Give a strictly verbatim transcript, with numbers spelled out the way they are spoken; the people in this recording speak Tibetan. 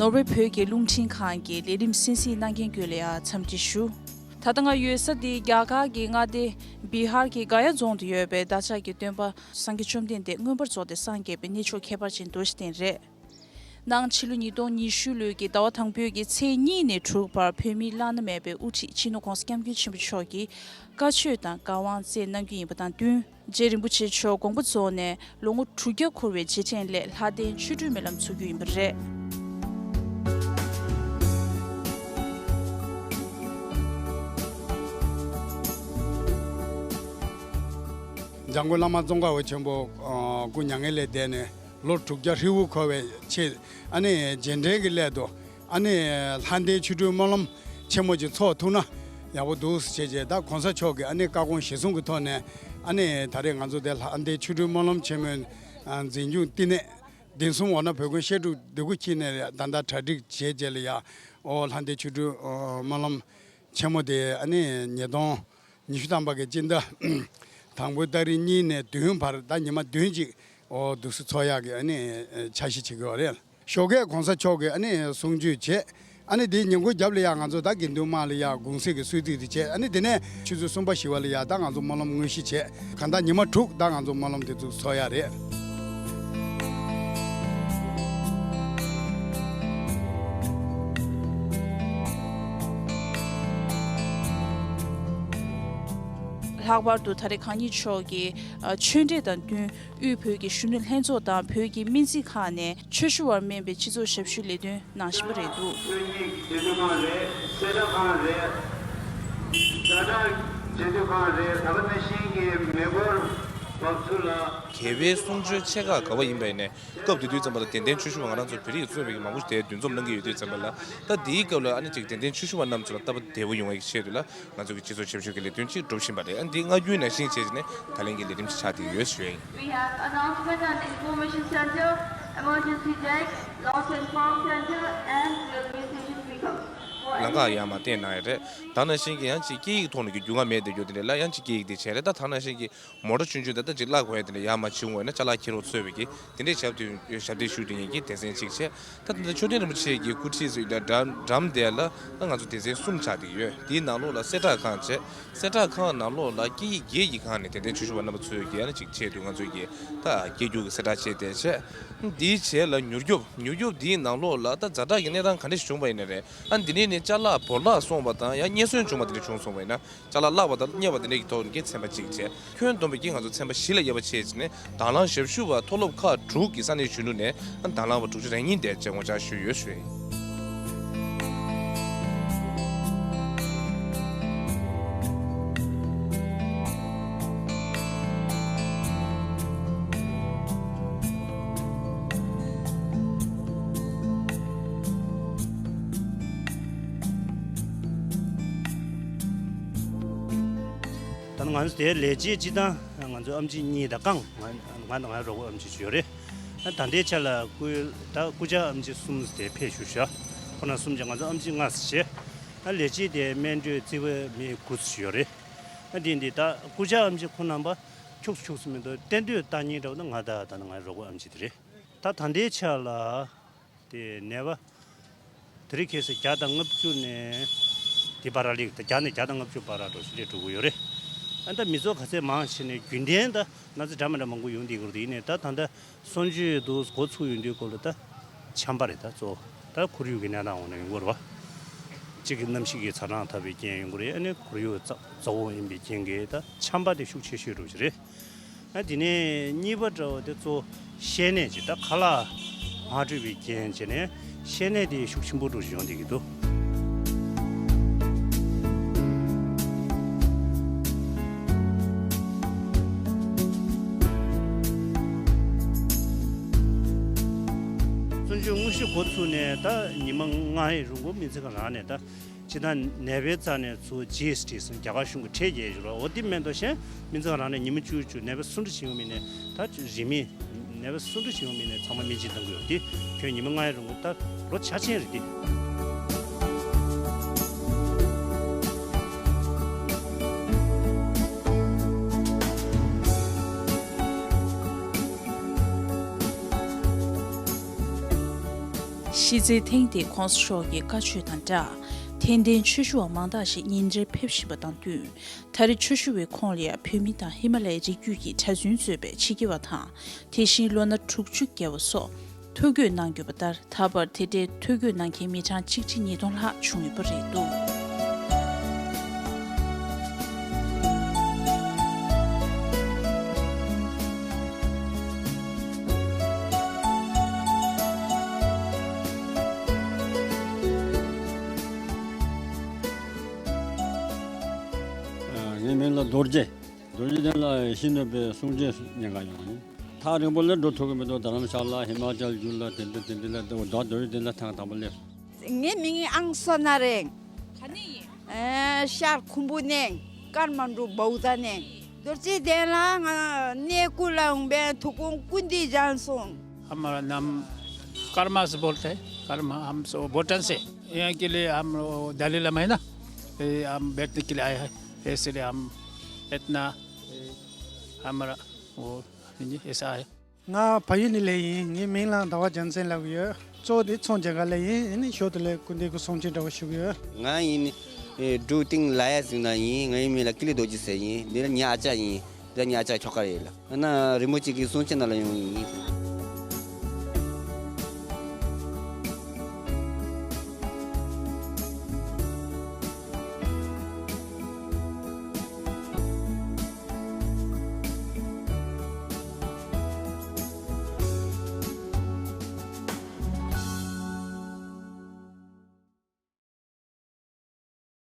ནོར་ཝེ་བོད་ཀྱི་རླུང་འཕྲིན་ཁང་གི་ལས་རིམ་གསན་གཟིགས་གནང་མཁན་ཀུན་ལ་ཡང་འཚམས་འདྲི་ཞུ། ད་ལྟ་ང་ཡོད་ས་འདི་རྒྱ་གར་གྱི་མངའ་སྡེ་བི་ཧར་གྱི་ག་ཡ་རྫོང་དུ་ཡོད་པའི་བདག་ཅག་གི་སྟོན་པ་སངས་རྒྱས་བཅོམ་ལྡན་འདས་མངོན་པར་རྫོགས་ཏེ་སངས་རྒྱས་པའི་གནས་མཆོག་ཁྱད་པར་ཅན་རྡོ་རྗེ་གདན་རེད། ནང་ཕྱི་ལོ་ཉིས་སྟོང་ཉི་ཤུ་ལོའི་གི་ཟླ་བ་དང་པོའི་གི་ཚེས་གཉིས་ནས་དྲུག་བར་བོད་མིའི་བླ་ན་མེད་པའི་དབུ་ཁྲིད་སྤྱི་ནོར་༸གོང་ས་༸སྐྱབས་མགོན་ཆེན་པོ་མཆོག་གིས་བཀའ་ཆོས་དང་བཀའ་དབང་སྩལ་གནང་རྒྱུ་ཡིན་པ་དང་བསྟུན། རྗེ་རིན་པོ་ཆེ་མཆོག་དགོངས་པ་རྫོགས་ནས་ལོ་ངོ་དྲུག་བརྒྱ་འཁོར་བའི་རྗེས་དྲན་སླད་ལྷ་ལྡན་ཆོ་འཕྲུལ་སྨོན་ལམ་ཚུགས་རྒྱུ་ཡིན་པ་རེད། འཇམ་མགོན་བླ་མ་ཙོང་ཁ་པ་ཆེན་པོ་སྐུ་མྱ་ངན་ལས་འདས་ནས་ལོ་དྲུག་བརྒྱ་ཧྲིལ་བོ་འཁོར་བའི་ཆེད། ཨ་ནི་རྗེས་དྲན་གྱི་སླད་དུ། ཨ་ནི་ལྷ་ལྡན་ཆོ་འཕྲུལ་སྨོན་ལམ་ཆེན་མོ་ཅིག་ཚོགས་ཐུབ་ན་ཡག་པོ་འདུག་ཟེར་བྱས་བྱས། ད་གོང་ས་མཆོག་གི་ཨ་ནི་བཀའ་དགོངས་གཞིར་བཟུང་གི་ཐོག་ནས། ཨ་ནི་ད་རེས་ང་ཚོ་དེ་ལྷ་ལྡན་ཆོ་འཕྲུལ་སྨོན་ལམ་ཆེན་མོའི་འཛིན་སྐྱོང་བསྟི་གནས། གདན་གསུམ་འོ་ན་བོད་དགོན་བཤད་སྒྲུབ་སྡེ་དགུ་ཁྱིམ་ནས་ད་ལྟ་གྲ་སྒྲིག་བྱས་རྗེས་ལ་ཡ། ཨོ་ལྷ་ལྡན་ཆོ་འཕྲུལ་སྨོན་ལམ་ཆེན་མོ་དེ་ཨ་ནི་ཉིས་སྟོང་ཉི་ཤུ་ཐམ་པ་གི་སྤྱི་ཟླ་དང་པོའི་ཏ་རིག་གཉིས་ནས་བདུན་བར་ད་ཉི་མ་བདུན་ཅིག་ཨོ་འདུག་སེ་ཚོགས་ཡག་གི་ཨ་ནི་འཆར་གཞི་བྱེད་ཀྱི་ཡོད་རེད། ཞོགས་ཀས་གོང་ས་མཆོག་གིས་ཨ་ནི་གསུང་ཆོས་བྱས། ཨ་ནི་དེའི་ཉིན་གུང་རྒྱབ་ལ་ཡ་ང་ཚོ་ད་དགེ་འདུན་དམངས་ལ་ཡ་དགུང་སེང་གི་གསོལ་ཚིགས་དེ་བྱས། ཨ་ནི་དེ་ནས་ཆུ་ཚོད་གསུམ་པ་བཞི་པ་ལ་ཡ་ད་ང་ཚོ་སྨོན་ལམ་དངོས་གཞི་བྱས། གང་ལྟར་ཉི་མ་དྲུག་ད་ང་ཚོ་སྨོན་ལམ་དེ་ཚོ་ཚོགས་ཡག་རེད། ལྷག་པར་དུ་ད་རེས་གང་ཉིད་མཆོག་གིས་ཨ་ཆོས་འབྲེལ་དང་བསྟུན། དབུས་བོད་ཀྱི་གཞོན་ནུ་ལྷན་ཚོགས་དང་བོད་ཀྱི་སྨན་རྩིས་ཁང་ནས་ཆོས་ཞུ་བར་སྨན་པའི་སྤྱི་ཚོགས་ཞབས་ཞུའི་ལས་དོན་གནང་བཞིན་པ་རེད་འདུག། ཆོས་ཉིད་སྤྱི་འཐུས་ཁང་རེད། གསལ་བསྒྲགས་ཁང་རེད། ཛ་དྲག་སྤྱི་འཐུས་ཁང་རེད། ད་ག་ནང་བཞིན་གྱི་མེ་འཁོར་འབབ་ཚུགས་ལ། རྒྱལ་བའི་གསུང་ཆོས་ཆེ་ཁག་ག་བ་ཡིན་པ་ཡིན་ནའི། སྐབས་དེ་དུས་ཙམ་པ་ལ་དད་ལྡན་ཆོས་ཞུ་བ་ང་རང་ཚོ་བོད་རིགས་གཙོས་པའི་མང་པོ་ཞིག་དེ་འདུ་འཛོམས་གནང་གི་ཡོད་དུས་ཙམ་པ་ལ། ད་དེའི་སྐབས་ལ་ཨ་ནི་ཅིག་དད་ལྡན་ཆོས་ཞུ་བ་རྣམས་ཚོ་ལ་སྟབས་བདེ་པོ་ཡོང་བའི་ཆེད་དུ་ལ། ང་ཚོ་གི་སྤྱི་ཚོགས་ཞབས་ཞུ་གི་ལས་དོན་ཅིག་སྒྲུབ་བཞིན་པ་རེད། ཨ་འདི་སྔ་འགྱུར་ནང་བཞིན་བྱས་ནས་ད་ལན་གྱི་ལས་རིམ་ཅིག་ཆགས་བསྡད་ཡོད་ཞུ་ཡ་ཡིན། We have announcement and information center, emergency desk, lost and found center, and railway station pickup. For ལམ་ཁ་ཡར་མར་བསྟན་གནང་ཡོད་རེད། ད་ནང་བཞིན་གྱི་ཡང་ཅིག་སྐད་ཡིག་ཐོག་ནས་ཀྱི་རྒྱུས་མངའ་མེད་བསྡད་རྒྱུ་དེ་འདྲ་ལ་ཡང་ཅིག་སྐད་ཡིག་དེ་བྱས་རེད། ད་ད་ནང་བཞིན་གྱི་མོ་ཊ་ཆུང་ཆུང་དེ་ད་ཅིག་གླ་དགོས་ཡ་དེ་འདྲ་ཡར་མར་བྱེད་འོང་བས་ན་ཅ་ལག་འཁྱེར་རོགས་འཚོལ་བའི་གི་དེ་འདྲའི་ཞབས་དེ་ཞབས་དེ་ཞུ་དེ་ཡིན་གྱི་སྡེ་ཚན་གཅིག་བྱས། ད་ད་ལྟ་མཆོད་རྟེན་རིན་པོ་ཆེ་གི་སྐུ་ཁྲིད་ཟེར་ཡོད་འདྲ་འགྲམ་དེ་ལ་ད་ང་ཚོ་སྡེ་ཚན་གསུམ་ཆགས་བསྡད་ཡོད། དེའི་ནང་ལོགས་ལ་གསལ་བསྒྲགས་ཁང་བྱས། གསལ་བསྒྲགས་ཁང་ནང་ལོགས་ལ་སྐད་ཡིག་བརྒྱད་ཀྱི་སྒང་ནས་དད་ལྡན་ཆོས་ཞུ་བ་རྣམ་པ་ཚོས་ཀྱི་ཨ་ནི་ཅིག་ཆེད་དུ་ང་ཚོས་ཀྱི་ད་སྐད་སྒྱུར་གྱི་གསལ་བསྒྲགས་བྱས་ཏེ་བྱས། དེའི་རྗེས་ལ་མྱུར་སྐྱོབ། མྱུར་སྐྱོབ་དེའི་ནང་ལོགས་ལ་ད་ཛ་དྲག་གི་གནས་སྟངས་ག་འདྲ་ཞིག་བྱུང་བ་ཡིན་ན་རེད། ཨ་འདི་ནས་ནི་ཅ་ལག་བོར་བརླག་སོང་བ་དང་ཡང་རྙེད་སོན་བྱུང་བ་དེ་འདྲ་བྱུང་སོང་བ་ཡིན་ན། ཅ་ལག་བརླག་པ་དང་རྙེད་པ་དེ་འདྲ་གི་ཐོག་ནས་ཀྱི་ཚན་པ་གཅིག་བྱས། ཁྱོན་བསྡོམས་པའི་ཀྱི་ང་ཚོ་ཚན་པ་བཞི་ལ་དབྱེ་བ་ཕྱེ་བྱས་ནས་དང་བླངས་ཞབས་ཞུ་བ་མཐོ་སློབ་ཁག་དྲུག་གི་ས་གནས་གཞོན་ནུ་ནས་དང་བླངས་པ་དྲུག་ཅུ་རེ་གཉིས་དེ་བྱས་ངོ་བཅར་ཞུས་ཡོད་ཞུ་ཡིན། ད་ང་ཚོ་དེའི་ལས་བྱེད་སྤྱི་བཏང་ང་ཚོ་ཨམ་ཆི་གཉིས་དང་རྐང་ང་ང་དང་ང་རོགས་པ་ཨམ་ཆི་ཅིག་ཡོད་རེད། ད་ལྟའི་ཆ་ལ་སྐུ་ད་སྐུ་བཅར་ཨམ་ཆི་གསུམ་དེ་ཕེབས་བཞུགས་ཤག་ཁོ་རང་གསུམ་བྱས་ང་ཚོ་ཨམ་ཆི་ལྔ་ཙམ་བྱས། ད་ལས་བྱེད་དེ་སྨན་སྤྲོད་རྩིས་པ་མི་དགུ་ཙམ་ཡོད་རེད། ད་འདི་འདི་ད་སྐུ་བཅར་ཨམ་ཆི་ཁོ་རྣམ་པ་ཁྱུག་ཙམ་ཁྱུག་ཙམ་མི་འདུག་གཏན་སྡོད་ལྟ་མཁན་འདྲ་བོ་ན་ང་དང་ད་ང་རོགས་པ་ཨམ་ཆི་དེ་རེད། ད་ད་ལྟའི་ཆ་ལ། དེ་ནད་པ། དེ་རིང་ཁ་སང་བརྒྱ་དང་ལྔ་བཅུ་ནས་དེ་བར་ར་ལེགས་ད་བརྒྱ་ནས་བརྒྱ་དང་ལྔ་བཅུ་བར་ར་འགྲོ་ཞིག་སླེབས་འགྲོ་གི་ཡོད་རེད། ཨ་ད་མི་ཚོགས་ག་ཚད་མང་ཕྱིན་ནས་རྒྱུན་ལྡན་ད་ན་ཚ་འདྲ་མི་འདྲ་མང་པོ་ཡོང་བསྡད་ཀྱི་རེད། དེ་ཡིན་ནའི་ད་ད་ལྟ་གསོ་བཅོས་འདུག་འགོ་ཚུགས་ཡོང་དུས་སྐོར་ལ་ད་ཆམ་པ་རེད། ད་གཙོ་བོ་ད་ཁོར་ཡུག་གི་གནས་སྟངས་འོག་ནས་ཡོང་གི་རེད་བ། གཅིག་གི་གནམ་གཤིས་ཀྱི་ཚ་གྲང་འཐབ་པའི་རྐྱེན་ཡོང་གི་རེད། ཨ་ནི་ཁོར་ཡུག་རྩ་གཙོ་བོ་ཡིན་པའི་རྐྱེན་གྱིས་ད་ཆམ་པ་དེ་ཤུགས་ཆེ་ཤོས་འགྲོ་གི་རེད། ཨ་དེ་ནས་གཉིས་པ་འདྲ་བོ་དེ་གཙོ་བོ་བཤལ་ནད་ཅིག་ད་ཁ་ལག་མ་འཕྲོད་པའི་རྐྱེན་བྱས་ནས་བཤལ་ནད་དེ་ཤུགས་ཆེན་པོ་འགྲོ་བཞིན་ཡོང་བསྡད་ཀྱི་འདུག་བཙོན་འཇུག་དངོས་གཞི་འགོ་ཚུགས་ནས་ད་ཉི་མ་ལྔའི་རིང་གོ་སྨན་རྩིས་ཁང་རང་ནས་ད། སྤྱིར་བཏང་ནད་པའི་རྩ་ནས་ཚུར་ཇི་ཨེས་ཊི་ཟེར་རྒྱ་གར་གཞུང་གི་ཁྲལ་རྒྱག་ཡོད་རེད་བ། འོ་དེ་མེད་དོ་ཞེས་སྨན་རྩིས་ཁང་རང་ནས་ཉི་མ་བཅུ་བཅུ་ནད་པ་སུ་འདྲ་ཞིག་ཡོང་མིན་ནས་ད་རིན་མེད་ནད་པ་སུ་འདྲ་ཞིག་ཡོང་མིན་ནས་ཚང་མ་སྨན་བཅོས་གཏང་གི་ཡོད་དེ། ཁྱོན་ཉི་མ་ལྔའི་རིང་ལ་ད་ལོ་འཆར་ཅན་རེད་དེ། གཞི་རྩའི་ཐེངས་འདིའི་༸གོང་ས་མཆོག་གི་བཀའ་ཆོས་དང་སྦྲགས། དད་ལྡན་ཆོས་ཞུ་བ་མང་དག་ཞིག་ཉིན་རེར་ཕེབས་བཞིན་པ་དང་བསྟུན། ད་རེས་ཆོས་ཞུ་བའི་ཁོངས་ལ་ཡང་བོད་མི་དང་ཧི་མ་ལ་ཡའི་རིགས་རྒྱུད་ཀྱི་གྲྭ་བཙུན་གཙོས་པའི་ཕྱི་རྒྱལ་བ་དང་། དེ་བཞིན་ལོ་ན་དྲུག་ཅུ་བརྒལ་བ་སོགས་ཐུགས་བསྐྱོད་གནང་ཡོད་པ་ལྟར། ད་བར་དེ་འདྲའི་ཐུགས་བསྐྱོད་གནང་མཁན་མི་གྲངས་ཆིག་ཁྲི་ཉིས་སྟོང་ལྷག་བྱུང་ཡོད་པ་རེད་འདུག་ངའི་མིང་ལ་རྡོ་རྗེ། རྡོ་རྗེ་གདན་ལ་ཕྱི་ནང་པའི་གསུང་ཆོས་ཉན་ག་ཡོང་ཡིན། ཐག་རིང་པོ་ལ་འགྲོ་ཐུབ་ཀྱི་མི་འདུག་རྡ་རམ་ཤ་ལ། ཧི་མ་ཅལ་རྒྱུད་ལ། དེ་འདྲ་དེ་འདྲ་ལ། ད་རྡོ་རྗེ་གདན་ལ་ཐེངས་དང་པོ་སླེབས། ངའི་མིང་ཨང་སོ་ན་རེད། ག་ནས་ཡིན། ཨེ། ཤར་ཁུམ་བུ་ནས། ཀརྨ་འབྲུག་བོའུ་ད་ནས། རྡོ་རྗེ་གདན་ལ་ང་གནས་སྐུ་ལ་ཡོང་པའི་ཐུགས་དགོངས་སྐུ་མདུན་བཞེངས་སོང་། हमारा नाम कर्मा से बोलते हैं। कर्मा हम सो भूटान से। यहाँ के लिए हम वो दलाई लामा है ना, ये हम बैठने के लिए आए हैं। इसलिए हम इतना, ये हमारा वो ऐसा है। ང་བལ་ཡུལ་ནས་སླེབས་ཡིན། ངའི་མིང་ལ་ཟླ་བ་རྒྱལ་མཚན་ལབ་ཀྱི་ཡོད། གཙོ་བོ་དེ་ཚོང་རྒྱག་ག་སླེབས་ཡིན། ཨ་ནི་ཞོར་དུ་ལ་སྐུ་མདུན་གྱི་གསུང་ཆོས་འདྲ་བོ་ཞུ་གི་ཡོད། ང་ཡིན། ཨེ། འབྲུག་སྟེང་ལ་ཡ་ཟིག་ན་ཡིན། ངའི་མིང་ལ་ཀི་ལི་རྡོ་རྗེ་ཟེར་ཡིན། འདི་ལ་ཉ་ཨ་ཅག་ཡིན། འདི་ལ་ཉ་ཨ་ཅག་ཁྱོ་ག་རེད་ལ། ཨ་ན་རིན་པོ་ཆེ་གི་གསུང་ཆོས་ནང་ལ་ཡོང་ཡིན།